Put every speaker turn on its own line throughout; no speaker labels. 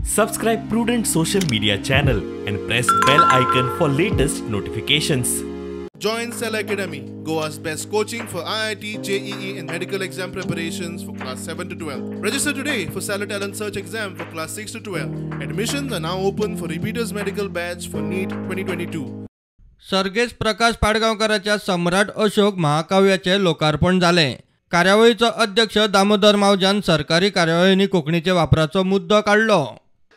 Subscribe Prudent social media channel and press bell icon for latest notifications.
Join Cell Academy, Goa's best coaching for IIT, JEE and medical exam preparations for class 7 to 12. Register today for Cellar Talent Search exam for class 6 to 12. Admissions are now open for repeaters medical batch for NEET 2022.
सर्गेस Prakash पाडगांवकाराच्या सम्राट अशोक महाकाव्याचे लोकार्पण जालें. कार्यावळीचो अध्यक्ष दामोदर मावजान सरकारी कार्यावळींनी कोंकणीचे वापराचो मुद्दो काडलो.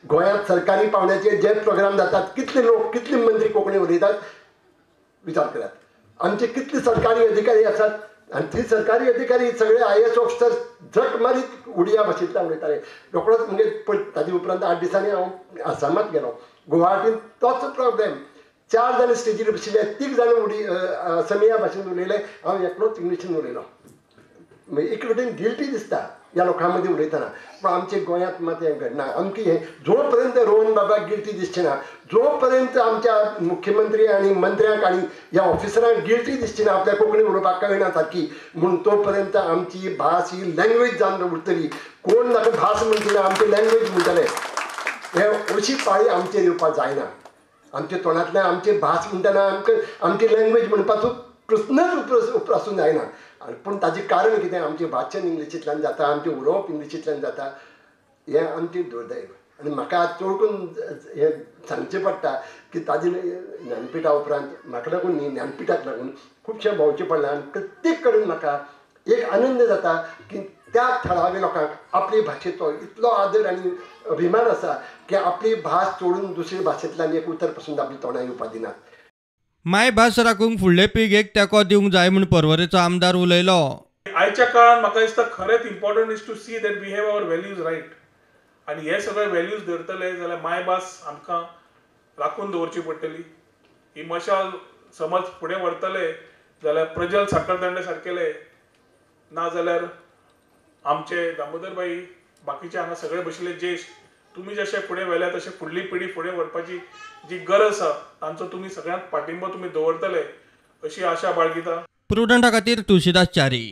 गोंयांत सरकारी पावंड्याचेर जे प्रोग्राम जातात कितले लोक कितले मंत्री कोंकणी उलयतात विचार करात. आमचे कितले सरकारी अधिकारी आसात आनी ती सरकारी अधिकारी सगळे IAS officer झट मारीत उडिया भाशेंतल्यान उलयताले. रोखडोच म्हणजे ताजे उपरांत 8 दिसांनी हांव आसामात गेलो. गुवाहाटीन तोच प्रॉब्लेम, 4 जाण स्टेजीर बशिल्ले, 3 जाण असमिया भाशेन उलयले, हांव एकलोच इंग्लिशीन उलयलो. एक वटेन गिल्टी दिसता ह्या लोकां मदीं उलयतना, पूण आमच्या गोंयांत मात हें घडना. आमकां हें जो पर्यंत रोहन बाबाक गिल्टी दिसची ना, जो पर्यंत आमच्या मुख्यमंत्री आनी मंत्र्यांक आनी ह्या ऑफिसरांक गिल्टी दिसची ना आपल्या कोंकणी उलोवपाक कळना सारकी, म्हूण तो पर्यंत आमची भास ही लँग्वेज जावन उरतली. कोण नाका भास म्हणटी ना, आमची लँग्वेज म्हणटले. हे अशी पाळी आमचेर येवपाक जायना. आमच्या तोंडांतल्यान आमची भास म्हणटना आमकां आमची लँग्वेज म्हणपाचो प्रस्नच उप्रासून जायना. पूण ताचें कारण कितें, आमचें भाशण इंग्लिशींतल्यान जाता, आमचें उलोवप इंग्लिशींतल्यान जाता, हें आमचें दुर्दैव. आनी म्हाका आज चडकून हें सांगचें पडटा की ताजे ज्ञानपिठा उपरांत म्हाका लागून न्ही, ज्ञानपिठाक लागून खुबशें भोंवचें पडलां आनी प्रत्येक कडेन म्हाका एक आनंद जाता की त्या थळाव्या लोकांक आपली भाशेचो इतलो आदर आनी अभिमान आसा की आपली भास सोडून दुसरे भाशेंतल्यान एक उतर पसून आपली तोंडां येवपा दिनात.
मायभास राखूंक फुडले पिळगेक तेंको दिवंक जाय म्हूण पर्वरेचो आमदार उलयलो.
आयच्या काळान म्हाका दिसता खरेंच important is to see that we have our values right. आनी हे सगळे व्हॅल्यूज धरतले जाल्यार मायभास आमकां राखून दवरची पडटली. ही मशाल समज फुडें व्हरतले जाल्यार प्रजल साखरदांडे सारकेले, ना जाल्यार आमचे दामोदर भाई, बाकीचे हांगा सगळे बशिल्ले ज्येश्ठ, तुमी जशे फुडें व्हेल्या तशें फुडली पिढी फुडें व्हरपाची जी गरज आसा तांचो तुमी सगळ्यांत पाठिंबो तुमी दवरतले अशी आशा बाळगिता.
प्रुडंटा खातीर तुळशीदास च्यारी.